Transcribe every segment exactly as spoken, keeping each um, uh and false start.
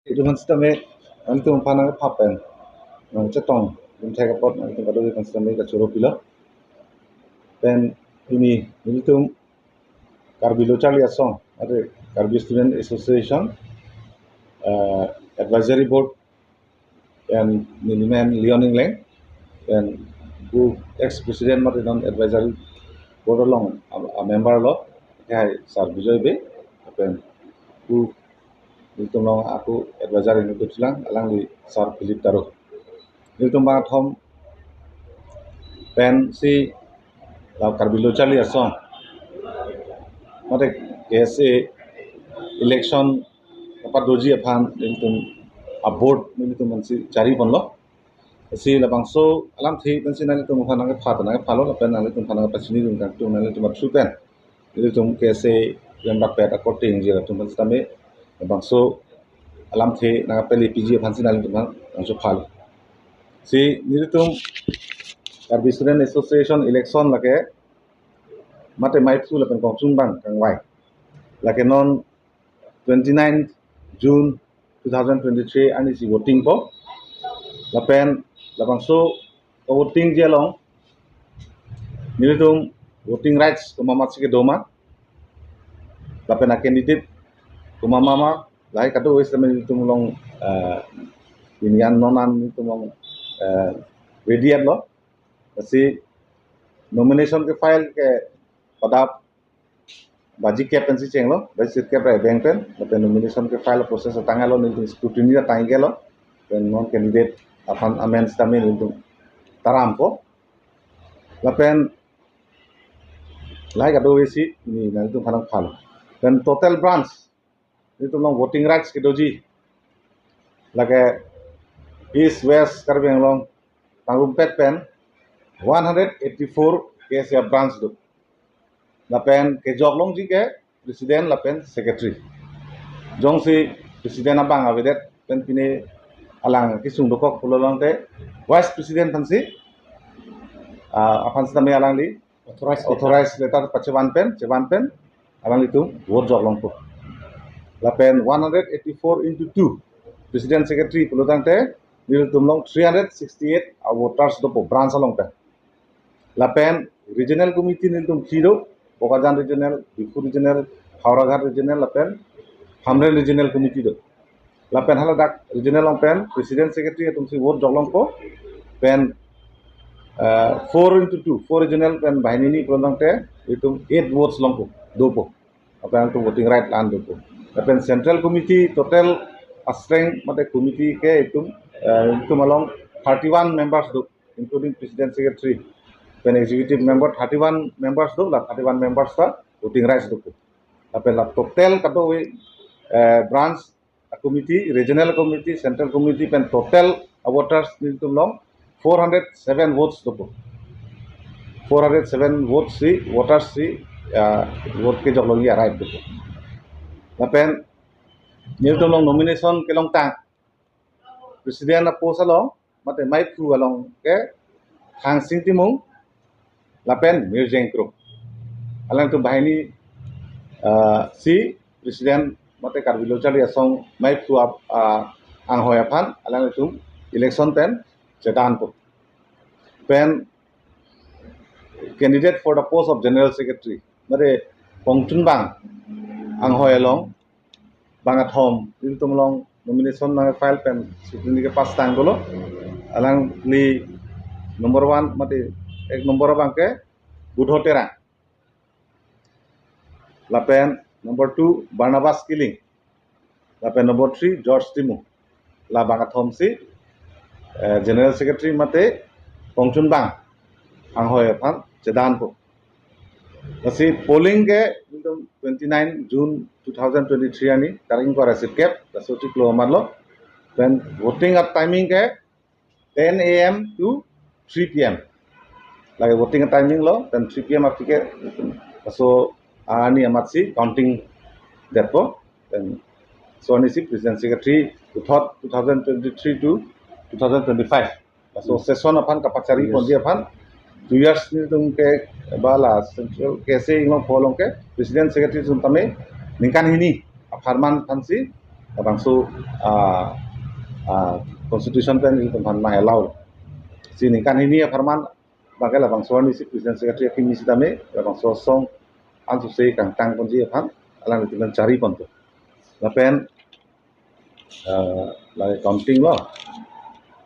Itum aphan sitame, nangtum aphan nangpha pen, nangchetong, itum thek apot, nangtum kadokave aphan sitame kachoro pilo. Pen pini nelitum Karbi Lo Charli Asong, ate Karbi Student Association, eh, Advisory Board, and nelimen Leon Engleng, and ku ex president mate non advisory board along a, a member lo, ke hai Sir Bijoy Bey, pen ku nelitum along ako advisory nelitum chelang, alangli Sir Philip Taro. Nelitum bangkethom pensi la Karbi Lo Charli Asong mate K S A election kapadoji aphan nelitum a board nelitum aphansi chari ponlo. Si labangso alamthe pensi nanglitum aphan nangpha, nangphalo, lapen nanglitum aphan nangpachini dun kangtung, nanglitum aphan supen. Nelitum K S A member pet akorte ingjir atum aphan sitame labangso alamthe nangpele piji aphansi nanglitum aphan nangchophalo. Si nelitum Karbi Student Association election lake mate maiphu lapen kongchunbang kangvai, lake non twenty-ninth June two thousand twenty-three arnisi voting po. Lapen labangso votingji along nelitum voting rights komat komatsi kedo ma, lapen a candidate komat komat ma, lahai kadokave sitame nelitum along, eh, pini an non an nelitum along, eh, ready lo. Si nomination kefile ke padap baji kep pensi chenglo, baji sirkep ra ebeng pen, lapen nomination kefile process atanglo, nelitum scrutiny atang iklo, pen non candidate aphan amen sitame nelitum taram po. Lapen lahai kadokave si pini nanglitum aphan nangphalo. Pen total branch nelitum along voting rights kedoji lake East West Karbi Anglong tangrumpet pen one hundred eighty-four K S A branch do. Lapen kejok longji ke president lapen secretary. Jongsi president abang avedet pen pine alang kesung dokok pulo tangte vice president aphansi, ah, aphan sitame alangli authorized letter, authorized letter pachevan pen, chevan pen alanglitum vote jok longpo. Lapen one hundred eighty-four into two, president secretary pulo tangte nelitum along three hundred sixty-eight a voters dopo branch along pen. Lapen regional committee nelitum phli do, Bokajan regional, Diphu regional, Howraghat regional, lapen Hamren regional committee do. Lapen haladak regional along pen president secretary atumsi vote jok longpo, pen, eh, four into two, four regional pen banghini hini pulo tangte itum eight votes longpo, dopo. Lapen itum voting right la-an dopo. Lapen central committee total a strength mate committee ke itum, eh, itum along thirty-one members do, including president secretary pen executive member, thirty-one members do, la thirty-one members ta voting rights dopo. Lapen la total kadokave, eh, branch a committee, regional committee, central committee pen total a voters nelitum along four hundred seven votes dopo. Four hundred seven votes si voters si, ah, vote kejok longji a right dopo. Lapen nelitum along nomination kelongtang president a post along mate maiphu along ke Thangsing Timung lapen Mirjeng Kro. Alangtum banghini, ah, si president mate Karbi Lo Charli Asong maiphu ap-, ah, anghoi aphan alangtum election pen chedanpo. Pen candidate for the post of general secretary mate kongchunbang anghoi along bangkethom nelitum along nomination nangfile pen scrutiny kepass tang dolo. Alangli number one mate ek number abang ke Budho Terang. Lapen number two Barnabas Killing. Lapen number three George Timung. La bangkethom si, eh, general secretary mate kongchunbang anghoi aphan chedanpo. Lasi polling ke nelitum twenty-nine June two thousand twenty-three arni, tarik ingkoi ra sirkep, laso chiklo amat lo. Then voting a timing ke ten A M to three P M. Lake voting a timing lo, then three P M aphi ke laso arni amatsi counting detpo. Then laso arnisi president secretary puthot two thousand twenty-three to two thousand twenty-five. Laso session aphan kapachari ponji aphan two years nelitum ke ba la central K S A inglong pho along ke president secretary atum tame ningkan hini apharman aphansi Labangso, ah, ah, constitution pen ilitum aphan nang allow. Si ningkan hini apharman bangke labangso arni si president secretary akimi sitame labangso asong ansose kangtang ponji aphan alanglitum pen chari ponpo. Lapen, ah, la counting lo.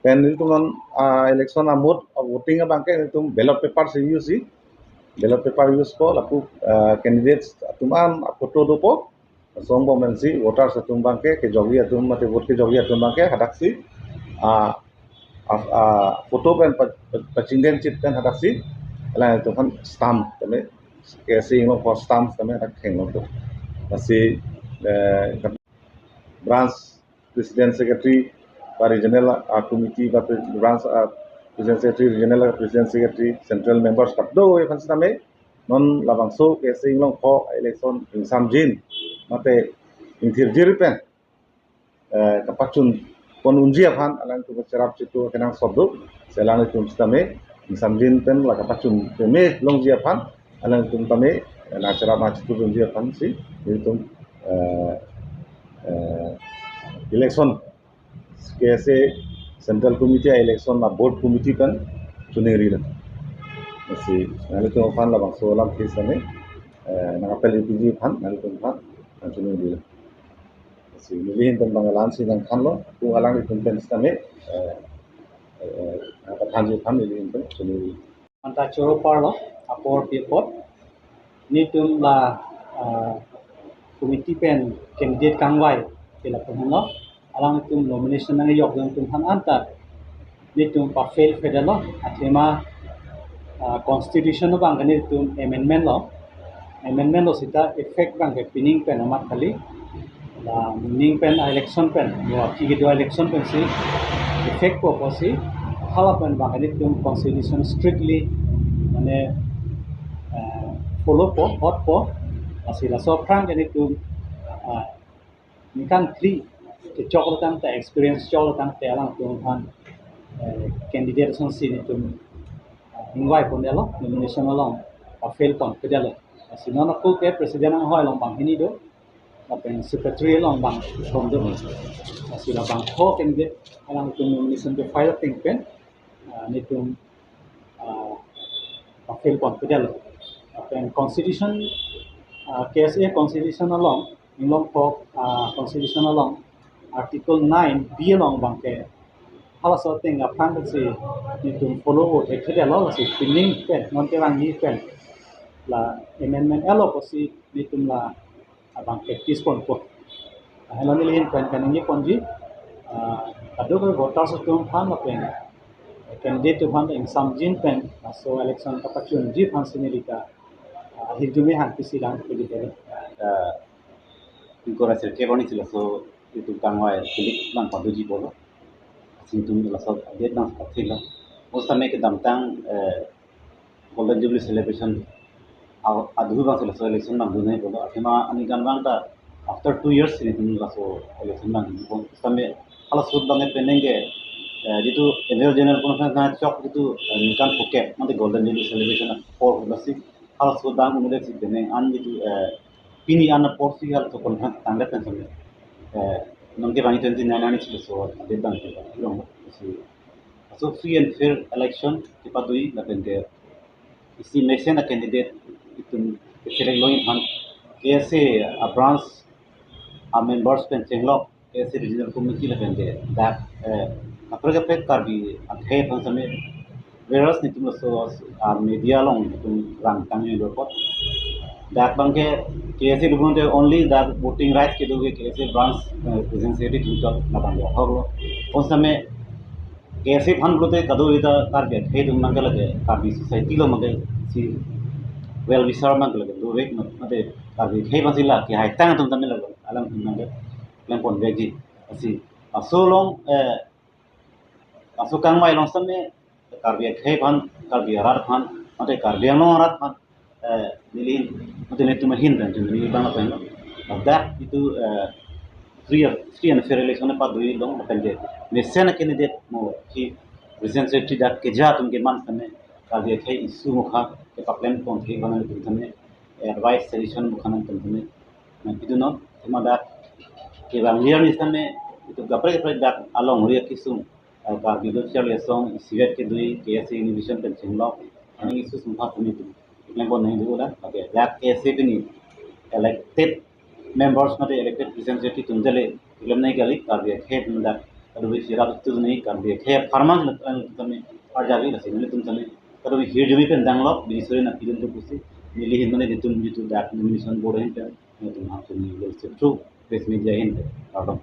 Pen ilitum non, ah, election amut, ah, voting abangke ilitum ballot paper si use si. Ballot paper use po lapu, ah, candidates atum an aphoto dopo. Asong bom pensi voters atum abangke kejokji atum mate vote kejokji atum abangke hadaksi, ah, ah, ah, photo pen pa-, pa-, pachingdeng chit pen hadaksi alanglitum aphan stamp tame KSA inglong apor stamp tame hadak thenglo to. Lasi, eh, branch president secretary ba regional, ah, committee ba pre-, branch, ah, president secretary, regional president secretary, central members kadokave aphan sitame non labangso KSA inglong apor election ingsamjin mate ingthirjir pen, eh, kapachun pon unji aphan alanglitum cherap chitu kenangsot do. Si alanglitum sitame ingsamjin pen la kapachun peme longji aphan alanglitum tame, eh, nangcherap nangchitu unji aphan si ilitum, eh, eh, election KSA Central Committee a election a board committee pen choningri lo. Lasi nanglitum aphan labangso alam ke sitame, eh, nang appeal ipiji aphan nanglitum aphan nangchoningrilo. Lasi neli ahin pen bang alansi nangthanlo, pu alanglitum pen sitame, eh, eh, eh, nangpathanji aphan neli ahin pen choningri. Anta choro parlo, apor pi apot. Nelitum la, ah, committee pen candidate kangvai ke lapu henlo. Alanglitum nomination nangkejok atum aphan anta nelitum pa-fail federal lo. Athema, ah, constitution abangke nelitum amendment lo. Amendment lo seta effect abangke pining pen amat kali. La pining pen election pen, yo aphi kedo election pensi effect po pusi, hala pen abangke nelitum constitution strictly mane, eh, follow po, hot po. Lasi laso aphrang ke nelitum, ah, ningkan phli kechoklo tangte, experience choklo tangte alangtum aphan, eh, candidate asonsi nelitum, ah, ingvai pondetlo, nomination along pa-fail pon pedetlo. Lasi non ako ke president anghoi along banghini do, lapen secretary along bang kethom do. Lasi labang pho candidate alangtum nomination ke file ateng pen, ah, nelitum, ah, pa-fail pon pedetlo. Lapen constitution, ah, KSA constitution along, inglong apor, ah, constitution along article nine B along abangke halaso ateng aphrang si nelitum follow o thekthedetlo, lasi pining pen non kevangji pen la amendment elo pusi nelitum la abang practice ponpo. Lahelo neli ahin pen kaningje ponji, ah, kadokave voters atum aphan lapen candidate atum aphan ingsamjin pen laso election kapachunji aphansi neli ta, ah, ahirjume hangpisi lang pili tele. Ah, ingkoi ra sirkep arni si laso itum kangvai kilik nangpadoji pulo. Lasi itum laso update nangpathilo. Mo sitame kedamtang, eh, Golden Jubilee celebration a-, adhu abangsi laso election nangdun nai pulo. Athema aningkan abang ta after two years si nelitum laso election nangdun nai pulo. Sitame halaso ahut abangke penang ke, eh, jitu annual general conference nangchok jitu, eh, ningkan phokep mate Golden Jubilee celebration apor lasi halaso ahut abang un'edet si penang an jitu, eh, pini an aporsi halaso conference tangdet pen sitame, eh, non kevangji twenty-nine arni si laso update abang ke long si laso free and fair election kepadoji lapen ke isi mesen a-candidate itum select longji aphan KSA a-branch a-members pen chenglok KSA regional committee lapen ke dak, eh, kaprek kaprek Karbi akhei aphan sitame, whereas nelitum laso, ah, media along nelitum rang tanglo apot, dak abangke KSA lubung te only dak voting rights kedo ke KSA branch, eh, president secretary atum chot labang ahoklo. Mo sitame KSA aphan pulote kadokave ta Karbi akhei atum abangke lake Karbi society along abangke si well wisher abangke lake dovek mate Karbi akhei aphansi la kehai tang atum tame lake alangtum abangke klem ponvekji. Lasi laso along, eh, laso kangvai along sitame Karbi akhei aphan, Karbi arat aphan, mate Karbi Anglong arat aphan, eh, neli ahin, mate nelitum ahin pen, neli abang lapen lo. Ladak jitu, eh, free, free and fair election padoji along lapen ke mesen a-candidate mo hi president secretary dak keja atum keman sitame Karbi akhei issue mukha kepaklem pon thek abang nelitum sitame advice suggestion mukha nangtum sitame nangpidunnon. Athema dak Kevang lir ni sitame itum kaprek kaprek dak alongri akesung, eh, Karbi Lo Charli Asong isivet kedo, K S A inhibition pen chenglok, aning isu sumpah tumi itum klembom nangji dolang. Lake dak K S A pini elected members mate elected representative atum jale klem nangji kali, Karbi akhei atum dak kadokave sirap itum nangji, Karbi akhei apharman atum tame arjavi, lasi nelitum tame kadokave hirjume pen danglok, bini suri nangpidun tu pusi, neli ahin mane nelitum jitu dak nomination board ahin pen nelitum hapsuni lelse through press media ahin pen kardom.